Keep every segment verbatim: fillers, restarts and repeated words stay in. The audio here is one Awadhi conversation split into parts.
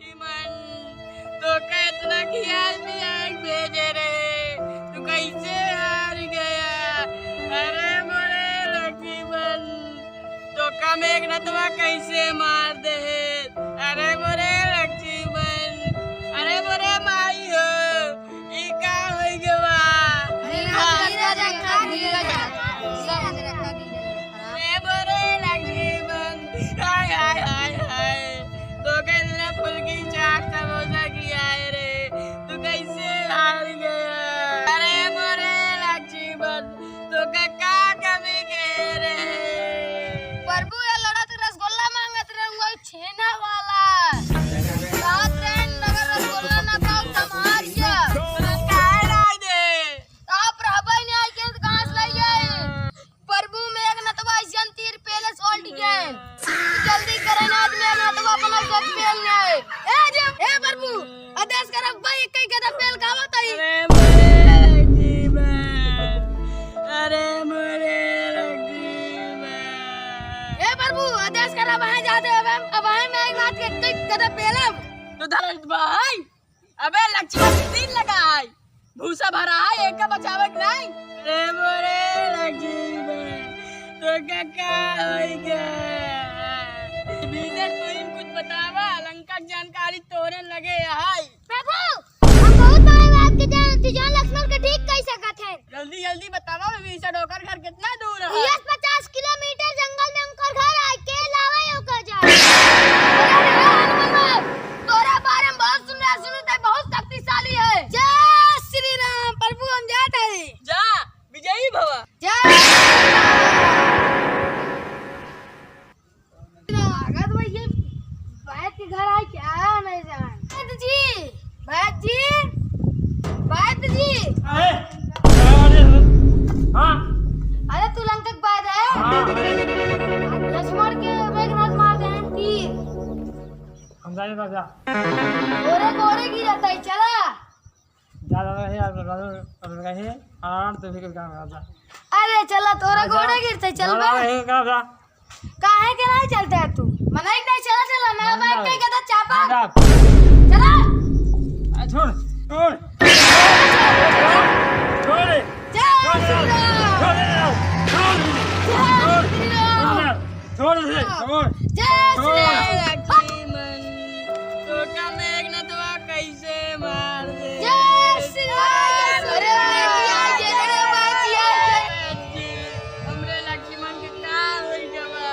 लक्ष्मण, तोका इतना खियाल पियाल भेजे रहे, तू कैसे हार गया? अरे मोरे लक्ष्मण, तोका मेघनाथवा कैसे मार दे? अरे मोरे लक्ष्मण, अरे मोरे माई हो, ई का होइ गवा? अरे ना, धीरज रखा, धीरज रखा। सब धीरज रखा। ए मोरे लक्ष्मण, हाय, हाय, हाय, हाय। तोके इतना फुल्की चाट समोसा खियाए रे, तू कैसे हार गया? अरे मोरे लक्ष्मण, तोके का कमी के रहे? प्रभु, ये लड़त रसगुल्ला मांगत रहे, वो छेना वाला। कहत रहे, "अगर रसगुल्ला ना पाओ, तो मार जा।" तो काहे ना दे? आप रहबे नहीं, आई के तो कहाँ से ले जाए? प्रभु, मेघनाथवा अइसन तीर पेले सोल्ट के। जल्दी करे ना, आज मेघनाथवा अपना सब पेल जाए। ए, जे, ए प्रभु, आदेश करब भाई, कई गदा पेल गावत हई। अरे मोरे लक्ष्मण, अरे मोरे लक्ष्मण। ए प्रभु, आदेश करब, वहाँ जाते अब हम, अब हम मेघनाथ के कई गदा पेलब। तो धरत भाई, अबे लक्ष्मण के तीन लगा है, भूसा भरा है, एक का बचावे के नहीं। अरे मोरे लक्ष्मण, तो का का होई गे? विभीषण, तू ही कुछ बतावा, लंका की जानकारी तोरे लगे है। प्रभु, हम बहुत बड़े बात के जान, तू जान लक्ष्मण के ठीक कह सकत है। जल्दी जल्दी बतावा विभीषण, ओकर घर कितना दूर है? यस, पचास किलोमीटर जंगल में उनकर घर है, के लावे ओकर जाए। अरे रे हनुमान, तोरा बारे में बहुत सुन रहा, सुनू ते बहुत शक्तिशाली है। जय श्री राम, प्रभु हम जात है। जा, विजयी भवा। जय श्री राम। लागत भाई ये बैद के घर आए क्या नहीं जान। बैद जी, बैद जी, बैद जी। अरे, अरे, हाँ। अरे तू लंका के बैद है? हाँ, अरे। लक्ष्मण के मेघनाथ मार दे हैं तीर। हम जाने का जा। गोरे गोरे गिरत है, चला। जा, जा, जा, जा, जा, जा, जा, जा, आराम से भी काम कर जा। अरे चला, तोरा जा, जा। गोड़े गिरते, चल जा, बे। जा, जा, जा। काहे के नहीं चलता है तू? मना एक नहीं, चला, चला, ना ना, बाइक ना। के गदा चापा। जा, जा। चला। आ, छोड़, छोड़। छोड़। जय छोड़, श्री राम। छोड़, छोड़। जय श्री राम। छोड़। छोड़ दे, छोड़। जय श्री छोड़। राम। लक्ष्मण, तोका मेघनाथवा कैसे मार दे? जय श्री राम। अरे भैया, जय श्री राम, भैया, जय। हमरे लक्ष्मण के का होई गवा?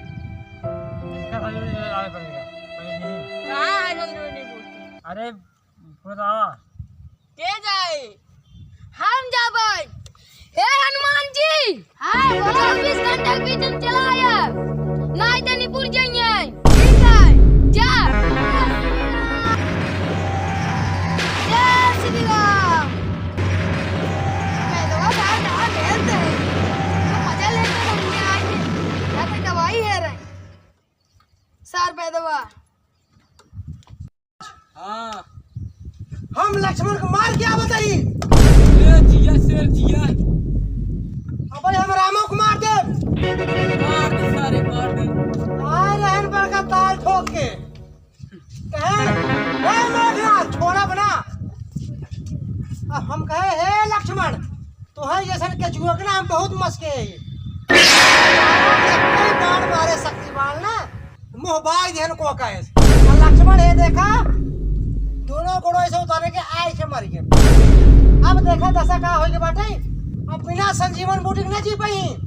इसका सही में आवे पड़ेगा। पहले नहीं। कहाँ है हम दोनों की मूर्ति? अरे, बतावा। के जाए? हम जाबै। हे हनुमान जी, हाँ, बोलो। चौबीस घंटा के भीतर चला आया, नहीं तो निपुर जाएंगे। ठीक है, जा। जय श्री राम। पैदवा सार कहाँ भेज दे? तो मजा लेते घूमने आए हैं। यहाँ पे दवाई है रे। सार पैदवा। हाँ। हम लक्ष्मण को मार क्या बताई? ए जिया शेर जिया। अबे हम रामो को मार दे। मार दे सारे, मार दे। आए रहन बड़का ताल ठोक के। कहे, "हे मेघनाथ, छोड़ा बना।" अब हम कहे, "हे लक्ष्मण, तोहरे जैसन केचुआ के ना हम बहुत मस्के है।" कई बाण मारे शक्ति बाण ना, मुँह बाग देहन को कहे। और लक्ष्मण हे देखा, दोनों गोड़ों से उतारे के आए के मर गए। अब देखा दशा का होई के बाटे, अब बिना संजीवन बूटी के ना जी पाई।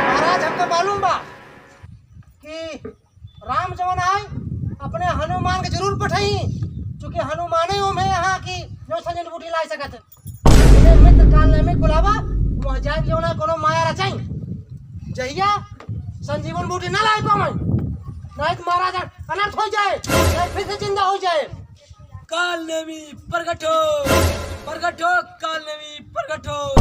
महाराज हमको मालूम बा कि राम जवन आए, अपने हनुमान के जरूर पठाई, चूंकि हनुमाने ओम है यहाँ की जो संजीवन बूटी ला सकत है। अपने मित्र काल नेमी बुलावा, वह जाए क्यों ना कोनो माया रचाई। जहिया संजीवन बूटी ना लाई पावे, नहीं तो महाराज अनर्थ हो जाए, नहीं फिर से जिंदा हो जाए। काल नेमी प्रगट हो, प्रगट हो, काल नेमी प्रगट हो।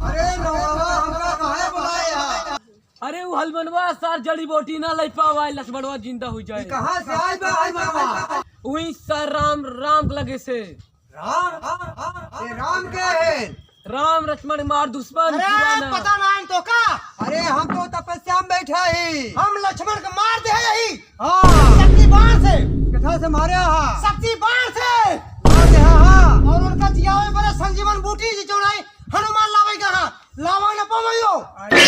अरे नौवा, हमका काहे बुलाया? अरे उ हलमनवा सार जड़ी बूटी ना लइ पावा, लक्ष्मणवा जिंदा होइ जाए। कहाँ से आए बा हलमनवा? उही सार राम, राम के लगे से। राम? ये राम के है? राम लक्ष्मण हमार दुश्मन अरे, पुराना। पता ना है तो का? अरे, हम तो तपस्या में बैठा ही। हम लक्ष्मण के मार दे ही। हाँ। शक्ति बाण से। कथा से मारे हा। शक्ति बाण से। मार दे हा, हाँ। और उनका जियावे बरे संजीवन बूटी जी चौड़ाई हनुमान लावे का, हाँ। लावा न पावो। अरे,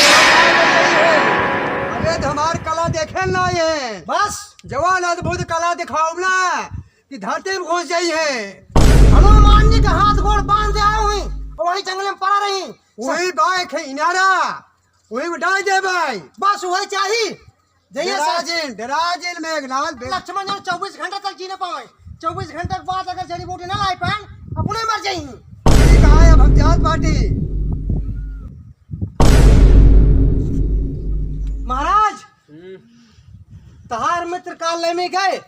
अबे तो हमार कला देखे ना ये। बस। जवान अद्भुत कला दिखाओ ना। कि धरती में घुस जाई है। हनुमान जी के हाथ गोड़ बांध दे आए हुई, वही जंगल में पड़ा रही। वही बाय खे इनारा, वही में डाल दे भाई। बस वही चाही। जइए डरा सर। जिन, डरा जिन मेघनाथ बे- लक्ष्मण जी चउबीस घंटा तक जी न पावे। चउबीस घंटा के बाद अगर जड़ी बूटी ना लाई पाए, अपने मर जाई। ठीक है, अब हम जात बाटी। महाराज, हम्म। तहार मित्र काल लेमे गए।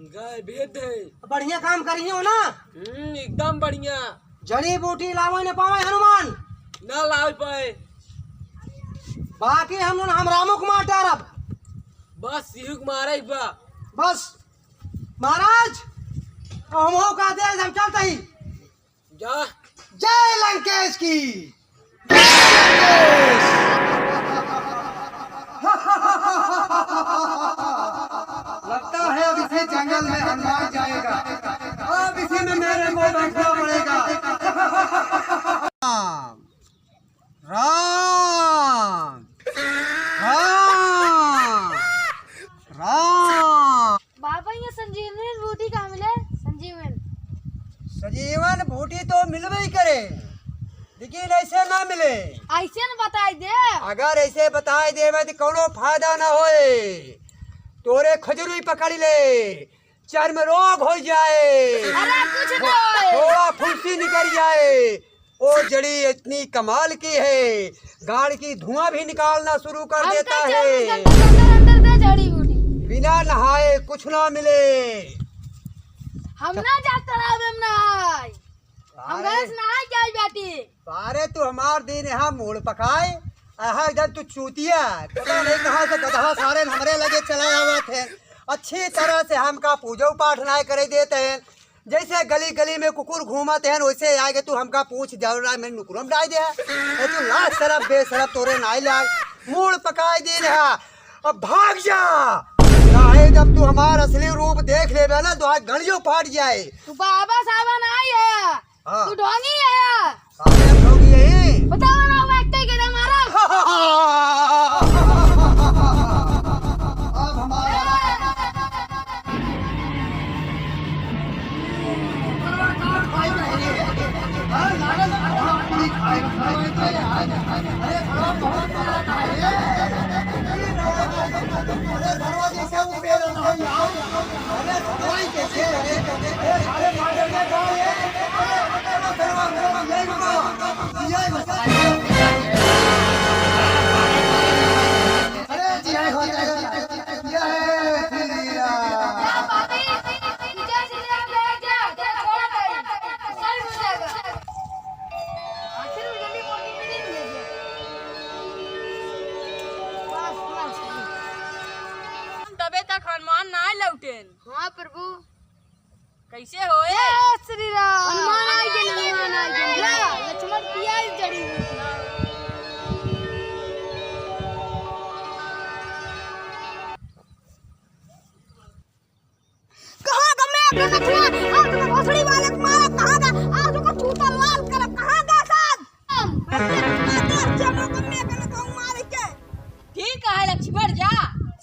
गए भेद है। बढ़िया काम करियो ना। हम्म, एकदम बढ़िया। जड़ी बूटी लावे न पावे हनुमान। ना लावे पाए। बाकी हम, हम रामो को मार डारब। बस यहू को मारे बा। बस महाराज, हमहू का दे, हम चलते ही। जा। जय लंकेश की। जय लंकेश। लगता है अब इसी जंगल में हनुमान जाएगा। अब इसी में मेरे को बैठना पड़ेगा। राम, राम, राम। बाबा, ये संजीवनी बूटी कहाँ मिले? संजीवन। संजीवन बूटी तो मिलबे ही करे, लेकिन ऐसे ना मिले। ऐसे न बताई दे। अगर ऐसे बताई देबे तो कौनो फायदा ना होए। तोरे खजुरी पकड़ ले, चर्म रोग हो जाए। अरे कुछ ना होए। थोड़ा फुंसी निकल जाए। ओ जड़ी इतनी कमाल की है, गाड़ की धुआं भी निकालना शुरू कर हम देता तो है। चउबीस घंटे के अंदर अंदर दे जड़ी बूटी। बिना नहाए कुछ ना मिले। हम ना जात तालाब में नहाए। हम अरे। गैस नहाए के आई बेटी। अरे तू हमार दिन यहाँ मूड़ पकाए, अहा इधर तू चूतिया, पता नहीं कहाँ से गदहा सारे हमरे लगे चला आवा थे। अच्छी तरह से हमका पूजो पाठ ना करे देते हैं। जैसे गली गली में कुकुर घूमत हैं, वैसे आके तू हमका पूछ जौरा में नुकुरम डाल दे। ए तू लाज सरब बेसरब तोरे नाई लाग, मूड़ पकाए दे रहा। अब भाग जा, काहे जब तू हमार असली रूप देख लेबे ना तो आज गणियो फाट जाए। तू बाबा साहब नाई है, हाँ। तू ढोंगी है। काहे हम ढोंगी है? बताओ ना, वो एक्टर के दे मारा। अब हमारा अरे जी, जय हो, जय हो, जय हो। जय श्री राम। तबे तक हनुमान ना लौटेन। हाँ प्रभु। कैसे होए? जय श्री राम। हनुमान आ गए, हनुमान आ गए। ला, लक्ष्मण पिया जड़ी बूटी। कहाँ गमे के लक्ष्मण? आज तो भोसड़ी वाले को मारा, कहाँ गा? आज तो चूता लाल कर, कहाँ गा साथ? हम। चलो गमे के न कहूँ मारे के। ठीक है लक्ष्मण, जा।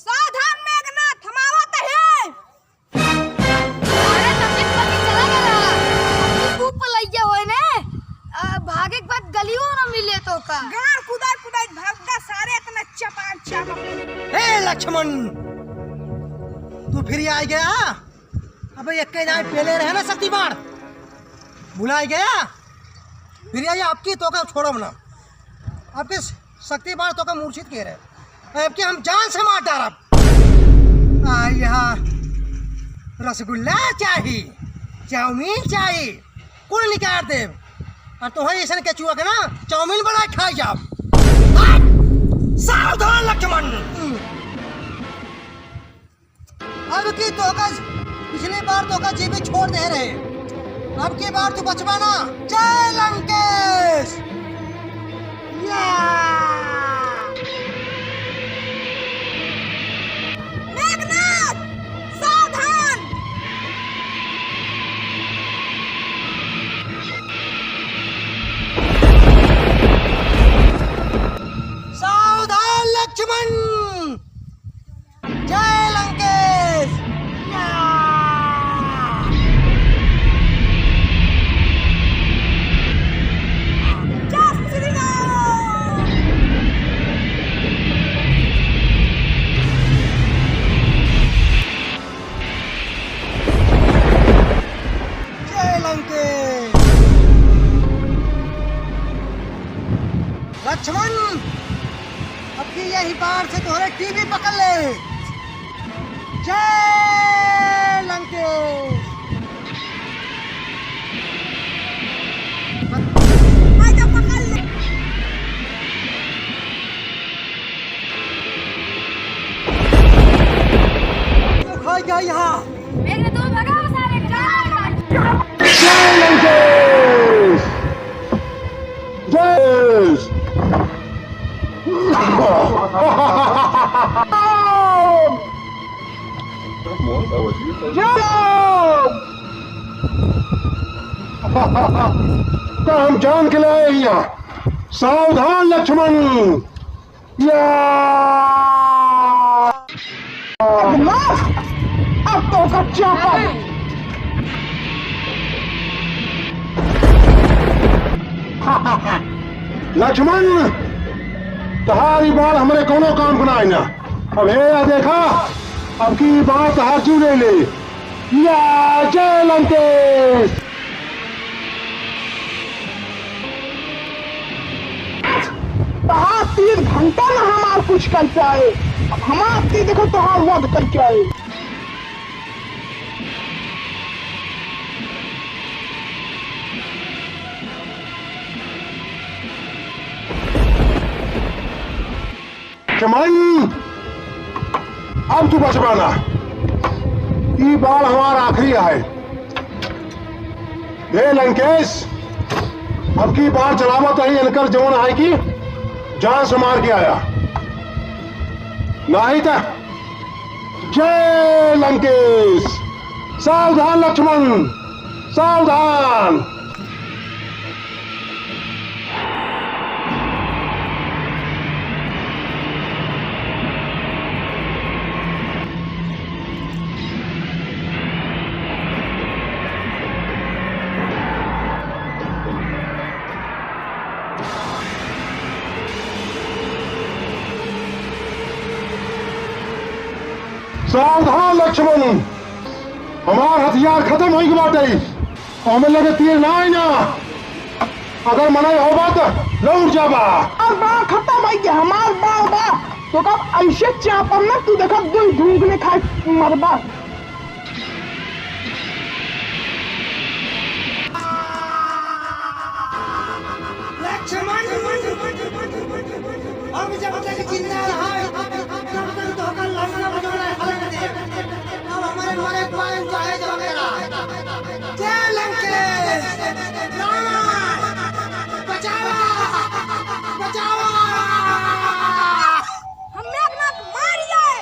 सावधान मेघनाथ, हम आवत है। अरे, तबीयत पति चला गया। अपनी धूप पर लग गया होए ने। अ, भागे के बाद गलियों न मिले तो का। गाड़ कुदाई कुदाई भाग गया सारे, इतना चपान चाप। हे लक्ष्मण, तू फिर आ गया? अबे, एक के नाम पहले रहे ना शक्ति बाण, भुला गया? फिर ये आपकी तो का छोड़ब ना, आपके शक्ति बाण तो का मूर्छित के रहे, अब के हम जान से मार डारब। आ, यहाँ रसगुल्ला चाही, चाउमीन चाही, कुल निकाल देब। और तोहरे ऐसन केचुआ के ना चाउमीन बना के खा जाब। हट! सावधान लक्ष्मण! अब की तोका, पिछली बार तोका जीवित छोड़ दे रहे, अब की बार तू बचबा ना। जय लंकेश। या! मेघनाथ, सावधान! सावधान लक्ष्मण! जय लंकेश! या! जय श्री राम! जय लंकेश! लक्ष्मण, अब की यही बार से तोहरे टीवी पकड़ ले। जय लंकेश। आजा पकड़ ले। खा गया यहाँ। मेरे तो भगा वो सारे। जय लंकेश। जय। तो हम जान के लाए यहाँ। सावधान लक्ष्मण। या! अब तो कच्चा पन। लक्ष्मण, तहारी बाण हमरे कोनो काम के नाई ना। अब हे या देखा, अब की बाण तहार जीव ले ले। या जय लंकेश। तहार तीर घंटा ना हमार कुछ कर पाए, अब हमार तीर देखो तहार वध कर पाए। लक्ष्मण, अब तू बचबा ना। ई बाण हमार आखिरी है। हे लंकेश, अब की बार चलावा तो ही इनकर जवन है कि जान से मार के आया, नहीं तो जय लंकेश। सावधान लक्ष्मण, सावधान। सावधान लक्ष्मण, हमार हथियार खतम होइ गए बाटे। हमें लगे तीर ना आई ना। अगर मनई होबा त लौट जाबा। हमार बाण खतम होइ गया, हमार बाण बा। तो कब ऐसे चापम ना तू देखा दुई घूंघने खाए मरबा। लक्ष्मण, हम जब तक जिंदा रहा, तब तक तोहका लड़ना बजाना अलग दे। अब हमारे मरे पाए चाहे जो मेरा। जय लंकेश! रावण! बचावा! बचावा! हम मेघनाथ मार गए।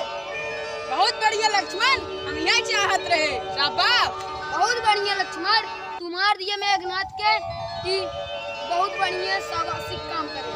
बहुत बढ़िया लक्ष्मण, हम यही चाहत रहे। शाबाश। बहुत बढ़िया लक्ष्मण, तू मार दिए मेघनाथ के। ई बहुत बढ़िया शाबाशी काम करे।